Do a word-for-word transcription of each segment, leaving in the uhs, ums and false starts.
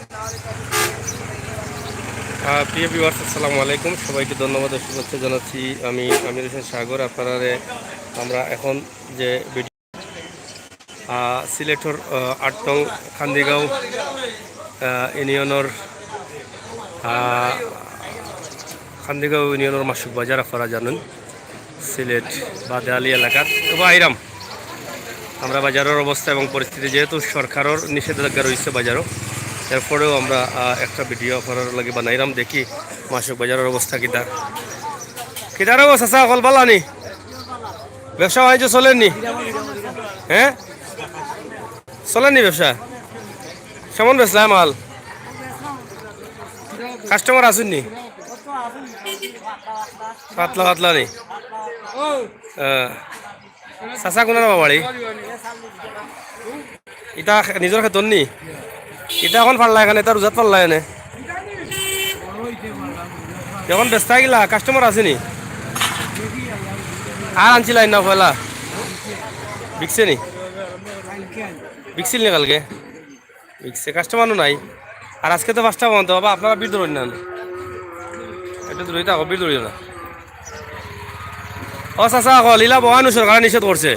আহ, প্রিয় ভিউয়ার্স, আসসালামু আলাইকুম। সবাইকে ধন্যবাদ ও শুভেচ্ছা জানাচ্ছি। আমি আমির হোসেন সাগর। আপনারারে আমরা এখন যে ভিডিও, আহ, সিলেটর, আহ, আট নং কান্দিগাঁও, আহ, ইউনিয়নর, আহ, কান্দিগাঁও ইউনিয়নর মাসুক বাজার আপনারা জানেন, সিলেট বাদেআলী এলাকাত। তবে আইরাম আমরা বাজারর অবস্থা এবং পরিস্থিতি, যেহেতু সরকারর নিষেধাজ্ঞা রইছে বাজারো, এরপরেও আমরা, আহ, একটা ভিডিও আপনারার লাগি বানাইরাম। দেখি মাসুক বাজারর অবস্থা কিতা। কিতা রে ও চাচা, অকল বালা নি? ব্যবসা বাণিজ্য চলের নি? হ্যাঁ, চলের নি ব্যবসা? কেমন বেচলা মাল? কাস্টমার আছইন নি? পাতলা পাতলা নি? আহ, চাচা কুনানো বাড়ি? ইটা খে-, নিজর খেতর নি? ইটা এখন পারলা এখানে, ইটা রোজাত পারলা এনে। এখন বেচতা গিলা, কাস্টমার আছে নি? আর আনছিলা না পয়লা? বিকছে নি? বিকছিল নি কালকে? বিকছে, কাস্টমারও নাই। আর আজকে তো পাঁচটা পর্যন্ত, বাবা, আপনারা ভিড় ধরইন না। একটু দূরেই থাকো, ভিড় ধরিও না। ও চাচা, অকল ইলা বওয়ানো সরকারে নিষেধ করছে।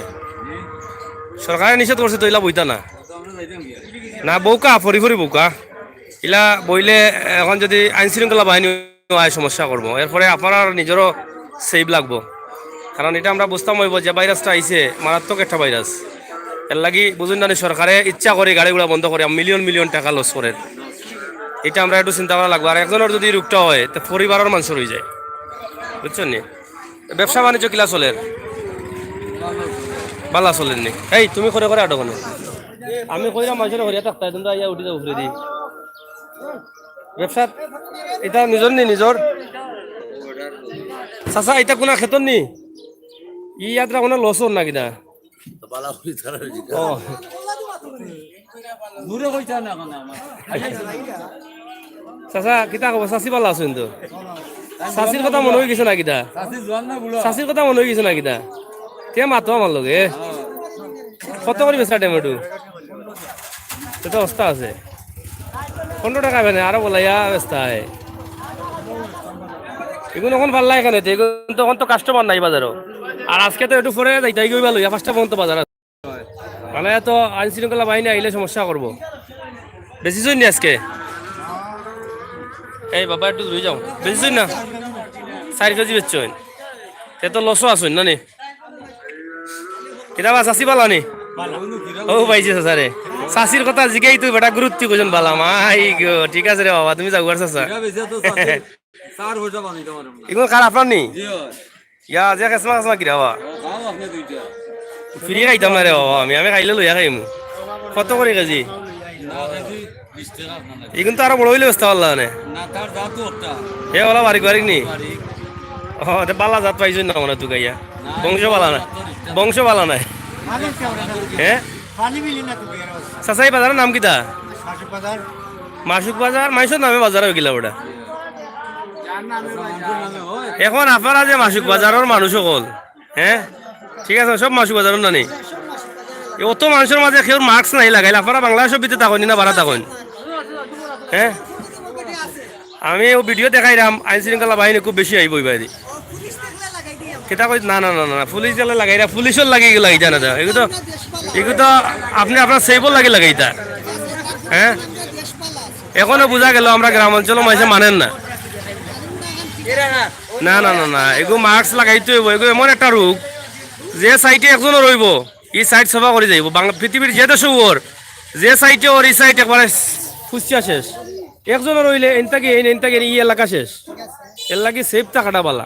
সরকারে নিষেধ করছে তো ইলা বইতা না। না, বউকা, ফরি ফরি বউকা। ইলা বইলে এখন যদি আইন শৃঙ্খলা বাহিনী আয় সমস্যা করবো, এরপরে আপনারার নিজরও সেফ লাগবো। কারণ ইটা আমরা বুঝতাম অইবো যে ভাইরাসটা আইছে, মারাত্মক একটা ভাইরাস। এর লাগি বুঝইন না নি, সরকারে ইচ্ছা করি গাড়ি ঘোড়া বন্ধ করে মিলিয়ন মিলিয়ন টাকা লস করে। ইটা আমরা একটু চিন্তা করা লাগবো। আর একজনর যদি রোগটা হয়, তো পরিবারর মানষর অইযায়, বুঝছইন নি? ব্যবসা বাণিজ্য কিলা চলের? বালা চলের নি? এই, তুমি করে করে আটো কেনে? আমি কইরাম মানষরে করিয়া থাকতা, তোমরা আইয়া উঠি যাও উপরেদি। ব্যবসা ইটা নিজর নি, নিজর? চাচা, ইটা কুনা খেতর নি? ই যাত্রা কুনা লস অর না কিতা? ও। দূরে কইতা না কেনে আমার? চাচা, কিতা খবর? চাচি বালা আছইন তো? চাচির কথা মনো অইগেছে না কিতা? চাচি জোয়ান না বুড়া? চাচির কথা মনো অইগেছে না কিতা? তে মাতো আমার লগে। কত করি বেচরা টমেটো? ইটা অবস্থা আছে। পনেরো টাকা বেনে, আরো বলাইয়া বেচতা অয়। ইগুন এখন পারলা এখানে, তে ইগুন তো, এখন তো কাস্টমার নাই বাজারো। আর আজকে তো একটু পরে যাইতাই গই ভালো, পাঁচটা পর্যন্ত বাজার আছে। মানে তো আইন শৃঙ্খলা বাহিনী আইলে সমস্যা করবো। বেচিছইন নি আজকে? এই বাবা, একটু দূরে যাও। বেচিছইন না? চাইর কেজি বেচছইন। তে তো লসও আছইন না নি? কিতা বা, চাচি বালা নি? ও ভাই যে চাচারে। চাচির কথা জিগাই তুই বেটা গুরুত্ব কইজন বালা, মাই গো, ঠিক আছে রে বাবা, তুমি যাও আর চাচা। ইটা বেচা তো চাচি, চার পয়সা বানাইতে পারলাম না। ইগুন কার, আপনার নি? জি অয়। ইয়া, যে খেসমা খেসমা কিরা বা? ও, খাও আপনি দুইটা। ফ্রি খাইতাম না রে বাবা, আমি, আমি খাইলে লইয়া খাইমু। কত করি কেজি? না, কেজি বিশ টাকা আপনার। ইগুন তো আরো বড় অইলে বেচতা পারলা অনে। না, তার জাত তো একটা। এ ওলা বারিক বারিক নি? বারিক। ও, তে বালা জাত পাইছইন না মানে তুকাইয়া। না, বংশ বালা না। বংশ বালা নাই। হ্যাঁ? চাচা, ই বাজারর নাম কিতা? মাসুক বাজার। মাসুক বাজার, মাইনষর নামে বাজার অইগেলা ওটা। এখন আপনারা যে মাসুক বাজারর মানুষ অকল, হ্যাঁ? ঠিক আছে, সব মাসুক বাজারর না নি? এ অত মানষর মাঝে কেউর মাস্ক নাই লাগাইল, আপনারা বাংলাদেশর ভিতরে থাকইন না বারা থাকইন? হ্যাঁ? আমি ও ভিডিও দেখাইরাম, আইন শৃঙ্খলা বাহিনী খুব বেশি আইবো ইবাদি। কিতা কই? না, না, না, না, পুলিশ গেলে লাগাইরা, পুলিশর লাগি লাগাইতা না, ইগু তো, ইগু তো আপনি আপনার সেফর লাগি লাগাইতা। হ্যাঁ? এখনো বুঝা গেল আমরা গ্রাম অঞ্চলর মানষে মানইন না। না, না, না, না, ইগু মাস্ক লাগাইতে অইবো, ইগু এমন একটা রোগ, যে সাইডে একজনর অইবো, ই সাইড সবা করি যাইবো। বাংলা, পৃথিবীর যে দেশো অর, যে সাইডে অর, ই সাইড একবারে ফুসিয়া শেষ। একজনর অইলে এন থাকি এইন, এইন থাকি এইন, ই এলাকা শেষ। এর লাগি সেফ থাকাটা বালা।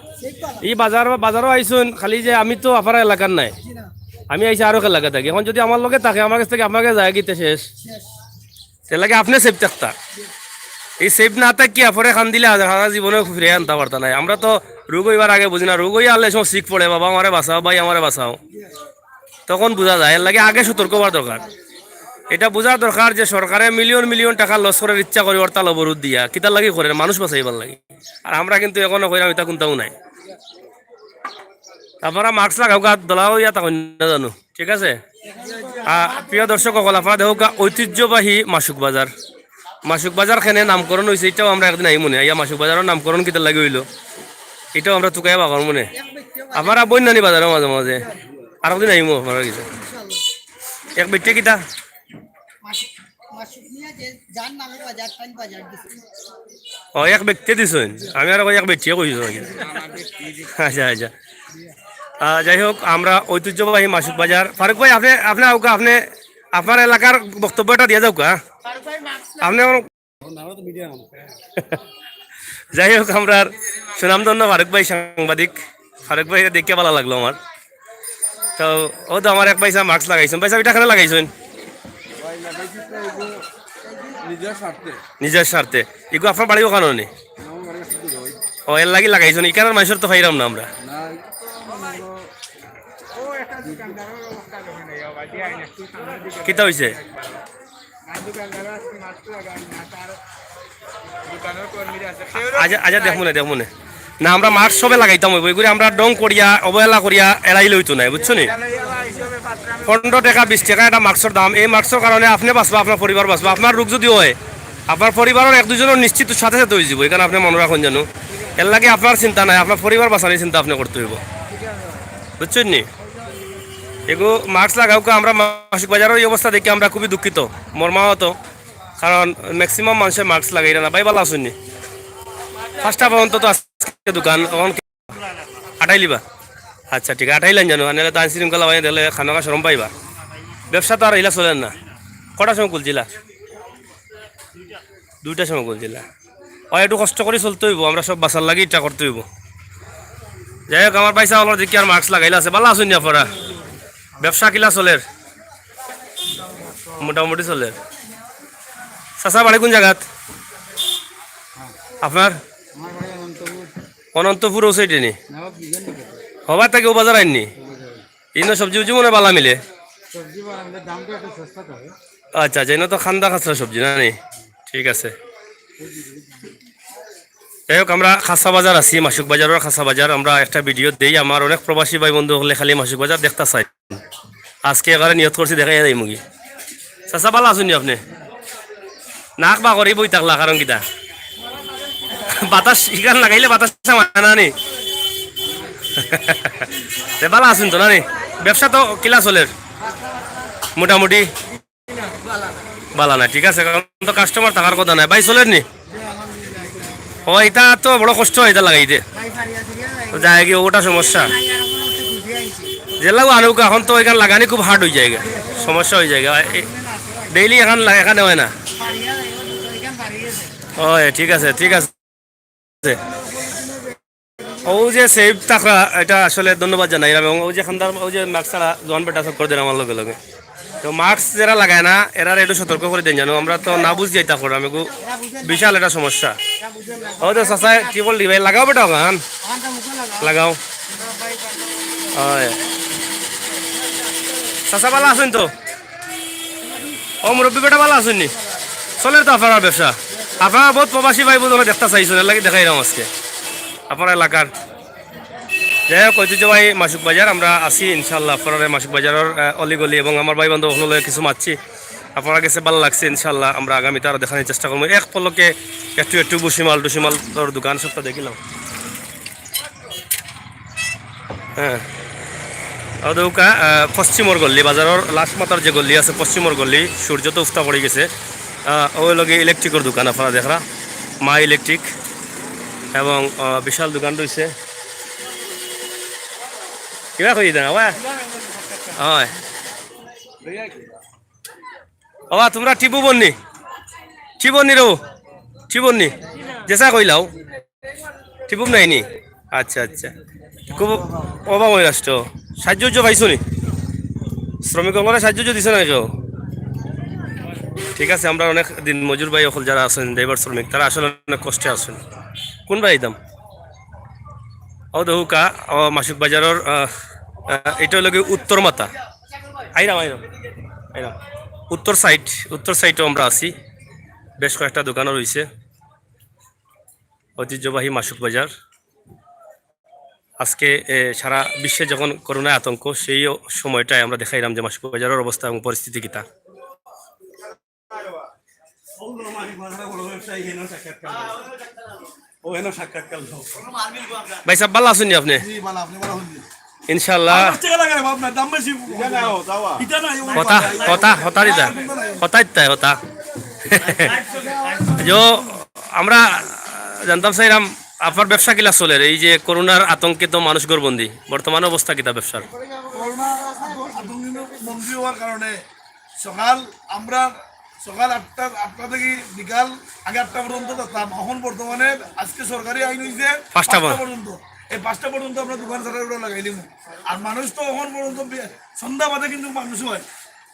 ই বাজার, বাজারো আইছইন, খালি যে আমি তো আপনার এলাকার নায়, আমি আইছি আরো এলাকা থাকি। এখন যদি আমার লগে থাকে, আমার গেছ থাকি আপনার গেছে যায়গি তে শেষ। এর লাগি আপনে সেফ থাকতা। ই সেফ না থাকিয়া পরে কান্দিলে হারা জীবনে ফিরে আনতা পারতা নায়। আমরা তো রোগ অইবার আগে বুঝি না, রোগ অইয়া আইলে সময় চিক পড়ে, "বাবা আমারে বাঁচাও, ভাই আমারে বাঁচাও।" তখন বুঝা যায়। এর লাগি আগে সতর্ক অওয়ার দরকার। ইটা বুঝার দরকার যে সরকারে মিলিয়ন মিলিয়ন টাকা লস করার ইচ্ছা করে হরতাল অবরোধ দিয়া, কিতার লাগি করে? মানুষ বাঁচাইবার লাগি। আর আমরা কিন্তু এখনো কইরাম ইতা কুন্তাও নাই। আপনারা মাস্ক লাগাউক্কা, দলা অইয়া থাকইন না জানু, ঠিক আছে? আহ, প্রিয় দর্শক অকল, আপনারা দেখউক্কা ঐতিহ্যবাহী মাসুক বাজার। মাসুক বাজার কেনে নামকরণ অইছে, ইটাও আমরা একদিন আইমুনে। আইয়া মাসুক বাজারর নামকরণ কিতার লাগি অইলো, ইটাও আমরা তুকাইয়া বার করমুনে। আপনারা বইন নানি বাজারো মাঝে মাঝে, আরক দিন আইমু আপনারার গেছে। এক বেটিয়ে কিতা? মাসুক, মাসুক মিয়া যে যার নামে বাজার, তাই বাজার দিছে। ও, এক বেটিয়ে দিছইন, আমি আরো কই এক বেটিয়ে কইছো নাকি? আচ্ছা, আচ্ছা। আহ, যাই হোক, আমরা ঐতিহ্যবাহী মাসুক বাজার। ফারুক ভাই, আপনে, আপনে আউকা, আপনে আপনার এলাকার বক্তব্যটা দিয়া যাউকা। আপনে আমার যাই হোক, আমরার সুনামধন্য ফারুক ভাই সাংবাদিক, ফারুক ভাইরে দেখিয়া ভালা লাগলো আমার। তো ও তো আমার এক ভাইসাব মাস্ক লাগাইছইন। ভাইসাব, ইটা কেনে লাগাইছইন? ভাই, লাগাইছি তো এই যে নিজের স্বার্থে। নিজের স্বার্থে। ইগু আপনার বাড়ি ওখানো নি? আমার বাড়ি একটু দূরে, ওই। ও, এর লাগি লাগাইছইন। ইখানর মানষর তো পাইরাম না আমরা। না, এই তো আমরা কিতা অইছে? আচ্ছা, আচ্ছা, দেখমুনে, দেখমুনে। না, আমরা মাস্ক সবে লাগাইতাম অইবো। ইগুরে আমরা ঢং করিয়া, অবহেলা করিয়া এড়াইলে অইতো নায়, বুঝছো নি? পনরো টেকা, বিশ টেকা একটা মাস্কর দাম। এই মাস্কর কারণে আপনে বাঁচবা, আপনার পরিবার বাঁচবা। আপনার রোগ যদি অয়, আপনার পরিবারর এক দুইজনর নিশ্চিত সাথে সাথে অইযিবো। ইখান আপনে মনো রাখইন জানো। এর লাগি আপনার চিন্তা নাই, আপনার পরিবার বাঁচানির চিন্তা আপনে করতে অইবো। বুঝছইন নি? এগু মাস্ক লাগাউকা, আমরা মাসুক বাজারর এই অবস্থা দেখি আমরা খুবই দুঃখিত, মর্মাহত। কারণ ম্যাক্সিমাম মানষে মাস্ক লাগাইরা না। ভাই, ভালা আছইন নি? পাঁচটা পর্যন্ত তো আজকে দোকান, অখন আটাইলিবা? আচ্ছা, ঠিক আছে, আটাইলাইন জানো, নাইলে তো আইন শৃঙ্খলা বাহিনী দেখলে খানোকা শরম পাইবা। ব্যবসা তো আর ইলা চলের না। কটার সময় খুলছিলা? দুইটার সময় খুলছিলা। অয়, একটু কষ্ট করি চলতে অইবো, আমরা সব বাঁচার লাগি ইটা করতে অইবো। যাই হোক, আমার ভাইসাব অকলর দেখি আর মাস্ক লাগাইলা আছে। ভালা আছইন নি আপনারা? ব্যবসা কিলা চলের? মোটামুটি চলের। চাচা, বাড়ি কোন জাগাত আপনার? আমার বাড়ি অনন্তপুর। অনন্তপুর, ও সাইডে নি? নবাব বিজয় নগর। হবা থাকি ও বাজার আইন নি? ও বাজার। ইনো সবজি উবজি মনে ভালা মিলে? সবজি ভালা মিলে, দামটা একটু সস্তা থাকে। আচ্ছা, আচ্ছা, ইনো তো খান্দা খাসরা সবজি না নি? ঠিক আছে। যাই হোক, আমরা খাসা বাজার আছি, মাসুক বাজারর খাসা বাজার। আমরা একটা ভিডিও দেই, আমার অনেক প্রবাসী ভাই বন্ধু অকলে খালি মাসুক বাজার দেখতা চাইন। আজকে এবারে নিয়ত করছি, দেখাইয়া যাইমুগি। চাচা, ভালা আছইন নি আপনে? নাক বার করি বই থাকলা, কারণ কিতা? বাতাস, ইখান লাগাইলে বাতাস আমার না নি? তে ভালা আছইন তো না নি? ব্যবসা তো কিলা চলের? মোটামুটি? ভালা না, ঠিক আছে, কারণ তো কাস্টমার থাকার কথা নায়। ভাই, চলের নি? ও, ইটা তো বড় কষ্ট অয়, ইটা লাগাইতে। তো যায়গি, ওটা সমস্যা। যেলাউ আনুক, অখন তো ইখান লাগানি খুব হার্ড অইযায়গি, সমস্যা অইযায়গি। এ, ডেইলি ইখান লা-, ইখান অয় না। অয়, ঠিক আছে, ঠিক আছে। অউ যে সেভ থাকরা, ইটা আসলে ধন্যবাদ জানাইরাম। এবং অউ যে খান্দার, অউ যে মাস্ক ছাড়া জোয়ান বেটা চক্কর দের আমার লগে লগে। তো মাস্ক যেরা লাগায় না, এরারে একটু সতর্ক করি দেইন জানো, আমরা তো না বুঝিয়া ইতা কররাম, এগু বিশাল একটা সমস্যা। ও তো চাচায় কি বললি ভাই, লাগাও বেটা অখান। লাগাও। অয়। চাচা ভালা আছইন তো? ও মুরব্বি বেটা ভালা আছইন নি? চলের তো আপনারার ব্যবসা? আপনারা বউত প্রবাসী ভাই বন্ধু দেখতা চাইছইন, এর লাগি দেখাইরাম আজকে আপনারার এলাকার। যাই হোক, ঐতিহ্যবাহী মাসুক বাজার, আমরা আছি ইনশাআল্লাহ আপনারারে মাসুক বাজারর, আহ, অলিগলি এবং আমার ভাই বন্ধু অকলরে কিছু মাতছি। আপনারার গেছে ভালা লাগছে, ইনশাআল্লাহ আমরা আগামীতে আরো দেখানির চেষ্টা করমু। এক পলকে একটু একটু ভুসিমাল টুসিমালর দোকান সবটা দেখিলাম। হ্যাঁ। অউ দেখউক্কা, আহ, পশ্চিমর গল্লি, বাজারর লাস্ট মাথার যে গল্লি আছে, পশ্চিমর গল্লি, সূর্য তো উফতা পড়ি গেছে। আহ, অউ লগি ইলেকট্রিকর দোকান আপনারা দেখরা, মা ইলেকট্রিক, এবং, আহ, বিশাল দোকান রইছে। কিবা কই দেন, বাবা? অয়। ওবা, তুমরা টিবু বন্নি? টিবু নি রে? টিবু নি? যেসা কইলাও। টিবু নাই নি? আচ্ছা, আচ্ছা। খুব অভাব অই রাষ্ট্র। সাহায্য উহায্য পাইছো নি? শ্রমিক অকলরে সাহায্য উহায্য দিছে না কেউ? ঠিক আছে, আমরা অনেক দিন মজুর ভাই অকল যারা আছইন, ড্রাইভার শ্রমিক, তারা আসলে অনেক কষ্টে আছইন। কোন ভাই একদম? ও দেখউক্কা, ও মাসুক বাজারর, আহ, আহ, ইটা অইলো গি উত্তর মাথা। আইরাম, আইরাম, আইরাম। উত্তর সাইড, উত্তর সাইডও আমরা আছি। বেশ কয়েকটা দোকানও রইছে। ঐতিহ্যবাহী মাসুক বাজার। আজকে, এ, সারা বিশ্বে যখন করোনার আতঙ্ক, সেই সময়টায় আমরা দেখাইরাম যে মাসুক বাজারর অবস্থা এবং পরিস্থিতি কিতা। ভাই সাহেব, ভালা আছইন নি আপনে? ইনশাআল্লাহ। হতা, হতা, হতা দিতা। হতা ইত্তায়, হতা। যে আমরা জানতাম চাইরাম, আপনার ব্যবসা কিলা চলের? এই যে করোনার আতঙ্কে তো মানুষ ঘরবন্দি, বর্তমানে অবস্থা কিতা ব্যবসার? করোনা আতঙ্ক, আতঙ্কিত বন্দী হওয়ার কারণে সকাল আমরা সকাল আটটা, আটটা থেকে বিকাল আগে আটটা পর্যন্ত থাকতাম। এখন বর্তমানে আজকে সরকারি আইন হইছে পাঁচটা পর- পাঁচটা পর্যন্ত। এই পাঁচটা পর্যন্ত আমরা দোকান ছাড়া ওরা লাগাই দিব। আর মানুষ তো এখন পর্যন্ত বি-, সন্ধ্যা বাদে কিন্তু মানুষ হয়,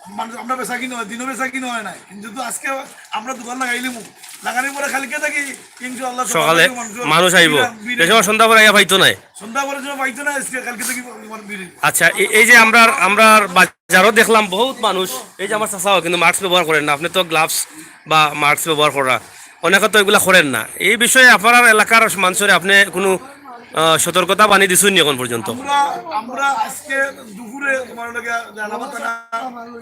মানুষ আমরা বেচা কিনা হয়, দিনও বেচা কিনা হয় না। কিন্তু তো আজকে আমরা দোকান লাগাই দিব, লাগানোর পরে কালকে থাকি ইনশাআল্লাহ সকালে সকালে মানুষ মানুষ আইব। ভিড়, ভিড়। যে সময় সন্ধ্যা পরে আইয়া পাইতো নাই। সন্ধ্যা পরে যেন পাইতো না, আজকে কালকে থাকি তোমার ভিড়। আচ্ছা, এ-, এই যে আমরা, আমরা বাজারও দেখলাম বহুত মানুষ, এই যে আমার চাচাও কিন্তু মাস্ক ব্যবহার করেন না, আপনি তো গ্লাভস বা মাস্ক ব্যবহার করা, অনেকে তো এগুলা করেন না। এই বিষয়ে আপনার এলাকার মানুষরে আপনি কোনো, আহ, সতর্কতা বাণী দিছইন নি এখন পর্যন্ত? আমরা, আমরা আজকে দুপুরে তোমার লগে জানাবো তারা,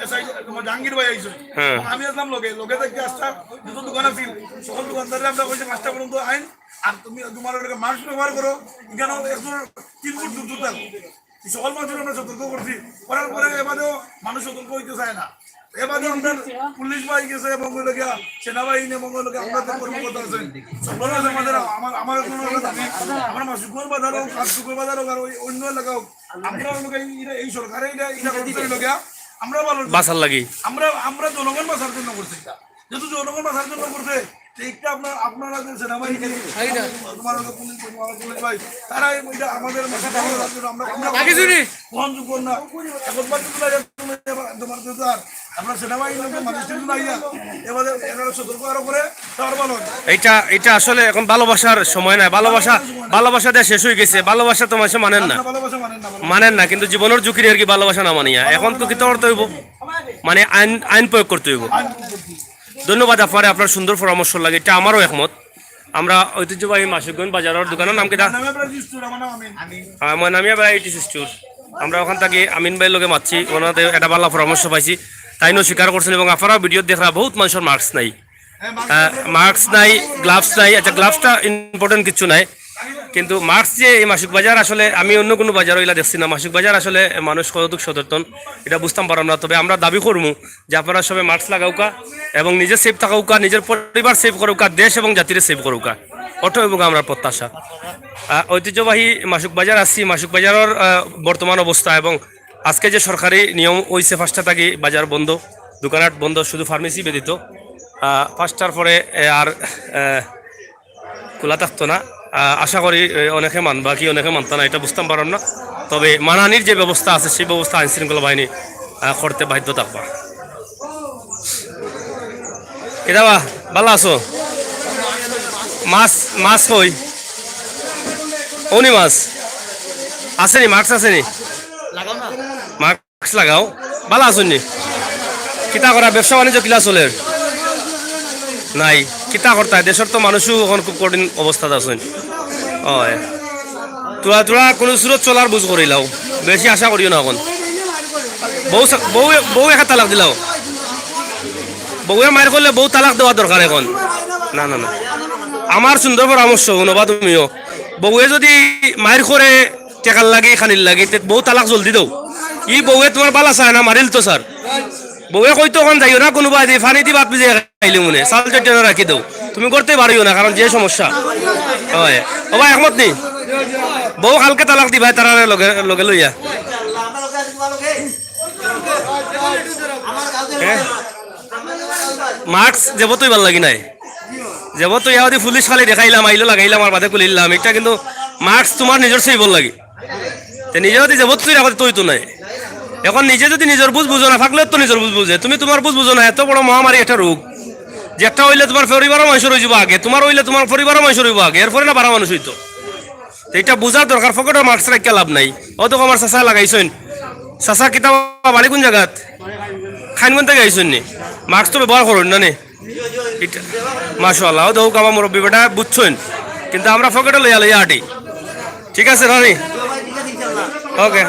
এসআই তোমার জাহাঙ্গীর ভাই আইছো। হ্যাঁ। আমি আসলাম লগে, লগে থাকি আসতাম, যত দোকান আছিল, সকল দোকানদাররা আমরা কইছি পাঁচটা পর্যন্ত আইন, আর তুমি তোমার লগে মাস্ক ব্যবহার করো, এখানে একজন তিন ফুট দূর দূর থাকো। সকল মানুষের আমরা সতর্ক করছি, করার পরে এবারেও মানুষ সতর্ক হইতে চায় না। এবারে আমরা পুলিশ বাহিনী গেছে এবং ওই লোকে সেনাবাহিনী এবং ওই লোকে আমরা তো কর্মকর্তা আছেন, সকল আছে আমাদের, আমার, আমার কোনো একটা দাবি, আমরা মাসুকুর বাজার হোক, কাঞ্চুকুর বাজার হোক, আর ওই অন্য এলাকা হোক, আমরা ওই লোকে এই, এই সরকারে এটা, এটা করছে ওই লোকে, আমরা ভালো বাঁচার লাগি। আমরা, আমরা জনগণ বাঁচার জন্য করছি এটা। যেহেতু জনগণ বাঁচার জন্য করছে, তো একটা আপনার, আপনারা যে সেনাবাহিনী, তোমার হলো পুলিশ, তোমার হলো পুলিশ ভাই, তারা এই, এটা আমাদের মধ্যে আমরা, আমরা গ্রহণযোগ্য না। একবার যদি লাগে, তোমার, তোমার তো আর আমরা সেনাবাহিনীর লোকের মানুষ কিন্তু নাই না। এবারে এরা সতর্ক আরো করে, তার ভালো হয়। এটা, এটা আসলে এখন ভালোবাসার সময় নয়, ভালোবাসা, ভালোবাসা দেওয়া শেষ হয়ে গেছে, ভালোবাসা তো মানুষে মানেন না। না, ভালোবাসা মানেন না, ভালোবাসা মানেন না, কিন্তু জীবনের ঝুঁকি নিয়ে আর কি ভালোবাসা না মানিয়া, এখন তো কিতা করতে হইব, মানে আইন, আইন প্রয়োগ করতে হইব। আইন প্রয়োগ করতে হইব। ধন্যবাদ আপনারে, আপনার সুন্দর পরামর্শ লাগে, এটা আমারও একমত। আমরা ঐতিহ্যবাহী মাসুকগঞ্জ বাজারের দোকানের নাম কিতা? নামে প্রায় স্টোর, আমার নাম আমিন। আহ, আমার নামে প্রায় এইটিস স্টোর। আমরা ওখান থেকে আমিন ভাইয়ের লগে মাতছি, ওনাদের একটা ভালো পরামর্শ পাইছি, তাইনও স্বীকার করছেন। এবং আপনারা ভিডিও দেখরা বহুত মানুষের মাস্ক নাই, হ্যাঁ, মাস্ক আহ, নাই। মাস্ক নাই, গ্লাভস নাই। আচ্ছা, গ্লাভসটা ইম্পর্টেন্ট কিছু নাই, কিন্তু মাস্ক যে এই মাসুক বাজার আসলে আমি অন্য কোনো বাজার ওইলা দেখছি না। মাসুক বাজার আসলে মানুষ কতটুকু সচেতন, এটা বুঝতাম পারলাম না। তবে আমরা দাবি করমু যে আপনারা সবাই মাস্ক লাগাউকা এবং নিজে সেফ থাকাউকা, নিজের পরিবার সেফ করুকা, দেশ এবং জাতিরে সেফ করুকা। ওটাই এবং আমরা প্রত্যাশা। আহ, ঐতিহ্যবাহী মাসুক বাজার আসছি, মাসুক বাজারের, আহ, বর্তমান অবস্থা এবং আজকে যে সরকারি নিয়ম হইছে পাঁচটা থাকি বাজার বন্ধ, দোকানহাট বন্ধ, শুধু ফার্মেসি ব্যতীত, আহ, পাঁচটার পরে, এ, আর, আহ, খোলা থাকতো না। আহ, আশা করি, এ, অনেকে মানবা কি অনেকে মানতা না, এটা বুঝতাম পারলাম না। তবে মানানির যে ব্যবস্থা আছে, সেই ব্যবস্থা আইন শৃঙ্খলা বাহিনী, আহ, করতে বাধ্য থাকবা। কিতাবা, ভালা আছো? মাছ, মাছ কই? অনি মাছ আছেনি? মাস্ক আছেনি? মাস্ক লাগাও। ভালা আছইন নি? কিতা করা, ব্যবসা বাণিজ্য কিলা চলের? নাই। কিতা করতায়? দেশর তো মানুষও এখন খুব কঠিন অবস্থাত আছইন। অয়। তোরা, তোরা কোনো সুরত চলার বুঝ করিলাও। বেশি আশা করিও না এখন। বউ সা-, বউ, বউ একটা তালাক দিলাও। বউয়ে মাইর করলে বউ তালাক দেওয়া দরকার এখন। না, না, না। আমার সুন্দর পরামর্শ, হুনবা তুমিও। বউয়ে যদি মাইর করে টেকার লাগি, খানির লাগি, তে বউ তালাক জলদি দেও। ই বউয়ে তোমার ভালা চায় না, মারিল তো স্যার। বউয়ে কইতো, "অখন যাইও না, কোনোবা দি পানি দি ভাত ভিজাই খাইলে মনে, চাউল চট্টনা রাখি দেও। তুমি করতে পারিও না, কারণ যে সমস্যা।" অয়। ও ভাই, একমত নি? বউ কালকে তালাক দিবা, তারারে লগে, লগে লইয়া। হ্যাঁ? মাস্ক যেবো তুই ভালা লাগি নাই। যেবো তুই ইয়াদি পুলিশ খালি দেখাইলাম, আইলো লাগাইলাম, আর বাদে খুলিলাম। এটা কিন্তু মাস্ক তোমার নিজর সেই ভালা লাগি। তে নিজে যদি যেবো তুই রাখো, তুই তো নাই। এখন নিজে যদি নিজর বুঝ বুঝো না, থাকলে তো নিজর বুঝ বুঝে। তুমি তোমার বুঝ বুঝো না, এত বড় মহামারী একটা রোগ। যে একটা হইলে তোমার পরিবারও মানুষ রইব আগে, তোমার হইলে তোমার পরিবারও মানুষ রইব আগে, এরপরে না বারা মানুষ হইতো। তো এটা বুঝার দরকার, পকেটে মাস্ক রাখিয়া লাভ নাই। অত আমার চাচা লাগাইছইন। চাচা কিতা বাড়ি কোন জাগাত? খাইনগঞ্জ থেকে আইছইন নি? মাস্ক তো ব্যবহার করইন না নি? এটা, মাশাআল্লাহ, ও দেখো আমার মুরব্বী বেটা বুঝছইন। কিন্তু আমরা পকেটে লইয়া লইয়া আটি। ঠিক আছে, রানি? ওকে।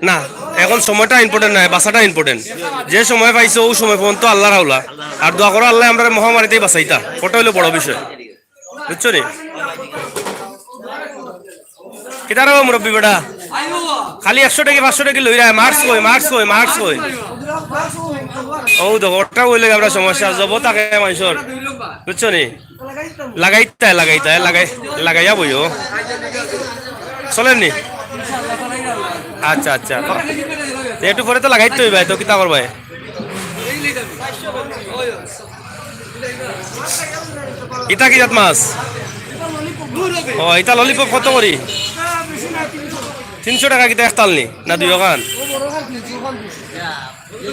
না, এখন সময়টা ইম্পর্টেন্ট নায়, বাঁচাটা ইম্পর্টেন্ট। যে সময় পাইছো, অউ সময় পর্যন্ত আল্লাহর হাওলা। আর দোয়া করো, আল্লায় আমরারে মহামারী থাকি বাঁচাইতা, ওটা অইলো বড় বিষয়, বুঝছো নি? কিতা রে মুরব্বি বেটা, খালি একশো টেকা, পাঁচশো টেকা লইরা, মাস্ক কই, মাস্ক কই, মাস্ক কই? অউ দেখো, ওটা অইলে আমরা সমস্যা, জবো থাকে মানষর, বুঝছো নি? লাগাইতায়, লাগাইতায়, লাগাই, লাগাইয়া বইও। চলের নি? আচ্ছা, আচ্ছা। তো একটু পরে তো লাগাইতে অইবায়, তো কিতা করবায়? ইটা কি জাত মাছ? ও, ইটা ললিপপ কত করি? তিনশো টেকা কিতা একতাল নি? না দুইওখান?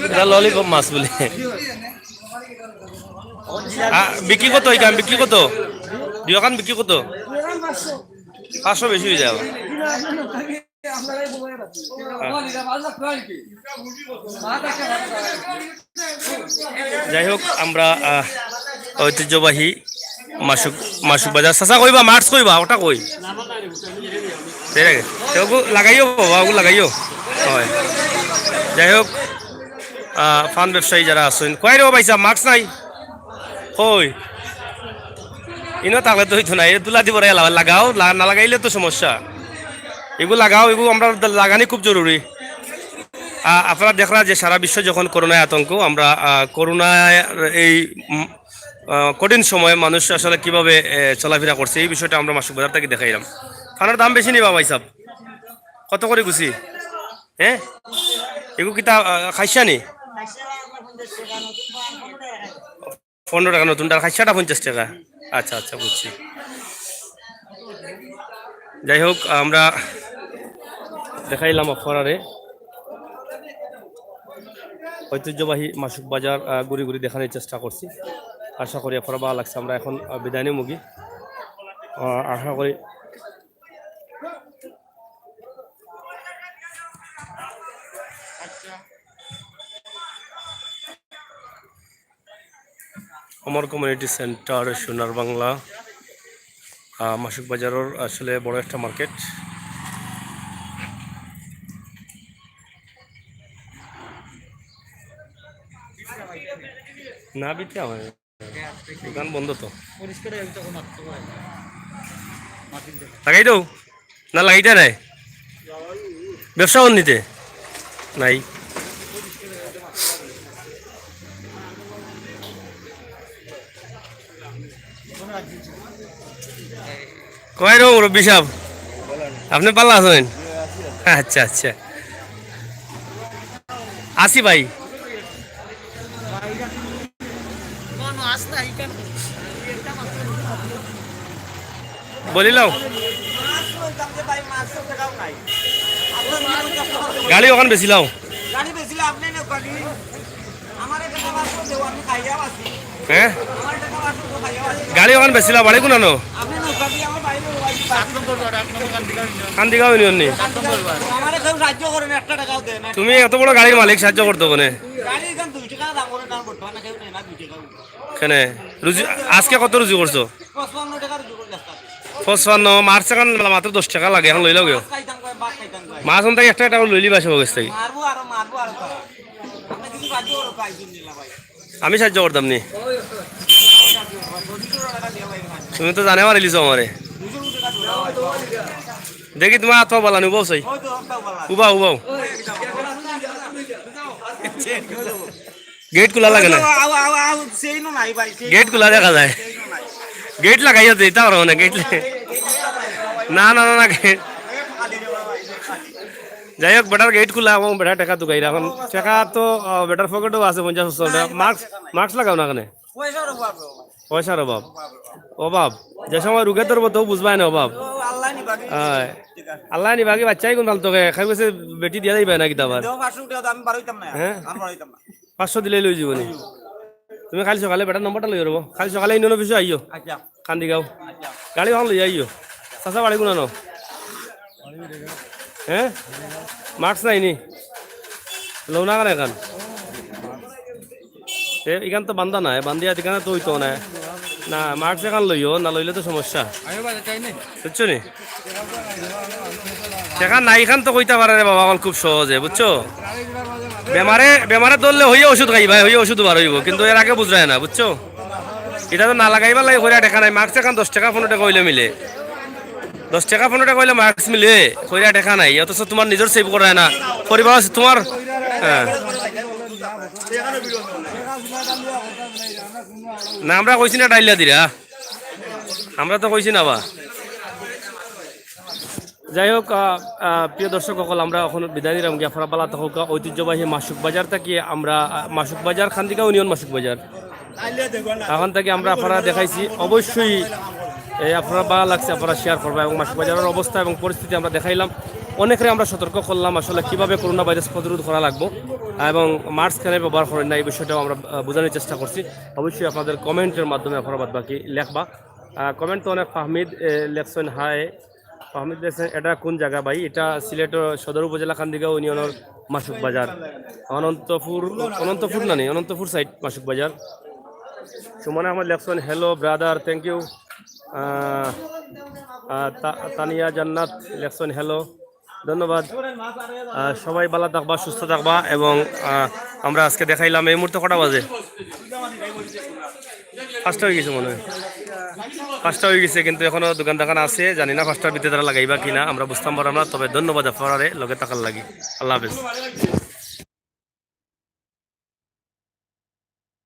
ইটা ললিপপ মাছ বুলে। আ, বিক্রি কত ইখান? বিক্রি কত? দুইওখান বিক্রি কত? পাঁচশো বেশি অই যায়। যাই হোক, আমরা, আহ, ঐতিহ্যবাহী মাসুক, মাসুক বাজার। চাচা কইবা, মাস্ক কইবা, ওটা কই? ঠিক আছে। তো ওগু লাগাইও বাবা, ওগু লাগাইও। হয়। যাই হোক, আহ, পান ব্যবসায়ী যারা আছইন, কই রে ও ভাইসাব, মাস্ক নাই? কই? ইনো থাকলে তো অইতো না, এ তুলা দিব রে, লাগাও, লা-, না লাগাইলে তো সমস্যা। এগু লাগাও, এগু আমরা লাগানি খুব জরুরি। আ-, আপনারা দেখরা যে সারা বিশ্ব যখন করোনায় আতঙ্ক, আমরা, আ, করোনায় এই, উম, আ, কঠিন সময়ে মানুষ আসলে কিভাবে, এ, চলাফেরা করছে, এই বিষয়টা আমরা মাসুক বাজার থাকি দেখাইলাম। পানর দাম বেশি নি বা ভাইসাব? কত করি গুছি? হ্যাঁ? এগু কিতা, আ, খাইছা নি? পনেরো টেকা নতুনটা, আর খাইছাটা পঞ্চাশ টেকা। আচ্ছা, আচ্ছা, বুঝছি। যাই হোক, আমরা দেখাইলাম আপনারারে ঐতিহ্যবাহী মাসুক বাজার, আহ, ঘুরি ঘুরি দেখানির চেষ্টা করছি। আশা করি আপনারা ভালা লাগছে। আমরা এখন, আহ, বিদায় নিমুগি। আহ, আশা করি অমর কমিউনিটি সেন্টার, সোনার বাংলা, আহ, মাসুক বাজারর আসলে বড় একটা মার্কেট। না বিতে আমার দোকান বন্ধ তো। লাগাই দেও। না, লাগাইতা নায়। ব্যবসা অর নিতে? নাই। কই রে মুরব্বি সাব? আপনে ভালা আছইন? আচ্ছা, আচ্ছা। আছি ভাই। বলিলাও। গাড়ি ওখান বেচিলাও। হ্যাঁ? গাড়ি ওখান বেচিলাও, বাড়ি কুনানো? কান্দিগাঁও ইউনিয়ন নি? তুমি এত বড় গাড়ির মালিক, সাহায্য করতো কেনে? কেনে? রুজি, আজকে কত রুজি করছো? পঁচপান্ন, মাছ এখন মাত্র দশ টেকা লাগে, এখন লইলাও গিয়া। মাছ অন থাকি একটা একটা করি লইলিবা সব গেছ থাকি। আমি সাহায্য করতাম নি। তুমি তো জানে মারিলিছো আমারে। দেখি তোমার আত পাও ভালা নি, উবাও চাই। উবাও, উবাও। গেট খোলা লাগে না। আও, আও, আও, আও, সেই নো নাই ভাই, সেই গেট খোলা দেখা যায়। গেট লাগাইয়া দে, তাও মানে গেট লে-, না, না, না, না, গেট। যাই হোক, বেটার গেট খোলা এবং বেটার টেকা তুকাইরা। এখন টেকা তো, আহ, বেটার পকেটেও আছে পঞ্চাশ বছর। মাস্ক, মাস্ক লাগাও না কেনে? পয়সার অভাব। অভাব। অভাব। যে সময় রুগে ধরবো তো বুঝবায় না অভাব। আল্লাহ নিবাগি। আল্লাহ নিবাগি বাচ্চাই কোন ফালতু কে? খাই গেছে বেটি দিয়া যাইবায় না কিতা আবার? দেও পাঁচশো উঠে আমি বারোইতাম না। হ্যাঁ? আমি বারোইতাম না। পাঁচশো দিলেই লই যাইবো নি? তুমি কাইল সকালে বেটার নম্বরটা লই যাবো। কাইল সকালে ইউনিয়ন অফিসে আইও। আচ্ছা। কান্দিগাঁও। আচ্ছা। গাড়ি ওখান লইয়া আইও। চাচা বাড়ি কুনানো? হ্যাঁ? মাস্ক নাই নি? লও না কেনে এখন? এ, ইখান তো বান্ধা নাই, বান্ধিয়া ইখান তো অইতো না। না, মাস্ক এখান লইও, না লইলে তো সমস্যা। বুঝছো নি? টেকা নাই, এখান তো কইতা পারে রে বাবা, অখন খুব সহজে, বুঝছো? বেমারে, বেমারে ধরলে হইয়া ওষুধ খাইবা, হইয়া ওষুধ বার হইব, কিন্তু এর আগে বুঝরায় না, বুঝছো? ইটা তো না লাগাইবার লাগি কইরা টেকা নাই, মাস্ক এখান দশ টেকা, পনেরো টেকা অইলে মিলে। দশ টেকা, পনেরো টেকা অইলে মাস্ক মিলে, কইরা টেকা নাই, অথচ তুমার নিজর সেভ করায় না, পরিবার আছে তুমার। হ্যাঁ। না, আমরা কইছি না ডাইলা দিরা, আমরা তো কইছি না বা। যাই হোক, আহ, আহ, প্রিয় দর্শক অকল, আমরা অখন বিদায় নিলাম গিয়া। আপনারা বালা থাকউক্কা। ঐতিহ্যবাহী মাসুক বাজার থাকি আমরা, আহ, মাসুক বাজার, খান্দিকা ইউনিয়ন মাসুক বাজার, অখান থাকি আমরা আপনারারে দেখাইছি। অবশ্যই এই আপনারার বালা লাগছে, আপনারা শেয়ার করবা এবং মাসুক বাজারর অবস্থা এবং পরিস্থিতি আমরা দেখাইলাম। অনেকরে আমরা সতর্ক করলাম আসলে কিভাবে করোনা ভাইরাস প্রতিরোধ করা লাগবো এবং মাস্ক কেনে ব্যবহার করইন না, এই বিষয়টাও আমরা, আহ, বুঝানোর চেষ্টা করছি। অবশ্যই আপনাদের কমেন্টের মাধ্যমে আপনারা বাদ বাকি লেখবা। আহ, কমেন্ট তো অনেক। ফাহমিদ, এ, লেখছইন হাই। ফাহমিদ লেখছইন, "এটা কোন জাগা ভাই?" এটা সিলেটর সদর উপজেলা খান্দিগাঁও ইউনিয়নের মাসুক বাজার। অনন্তপুর, অনন্তপুর না নি, অনন্তপুর সাইড মাসুক বাজার। সুমন আহমদ লেখছইন, "Hello brother, thank you।" আহ, আহ, তা-, তানিয়া জান্নাত লেখছইন, "Hello।" ধন্যবাদ। আহ, সবাই বালা থাকবা, সুস্থ থাকবা এবং, আহ, আমরা আজকে দেখাইলাম, এই মুহূর্তে কটা বাজে? পাঁচটা অই গেছে মনে হয়, পাঁচটা অই গেছে, কিন্তু এখনো দোকান দোকান আছে, জানি না পাঁচটার ভিতরে তারা লাগাইবা কিনা, আমরা বুঝতাম পারলাম না। তবে ধন্যবাদ আপনারারে লগে থাকার লাগি। আল্লাহ হাফেজ।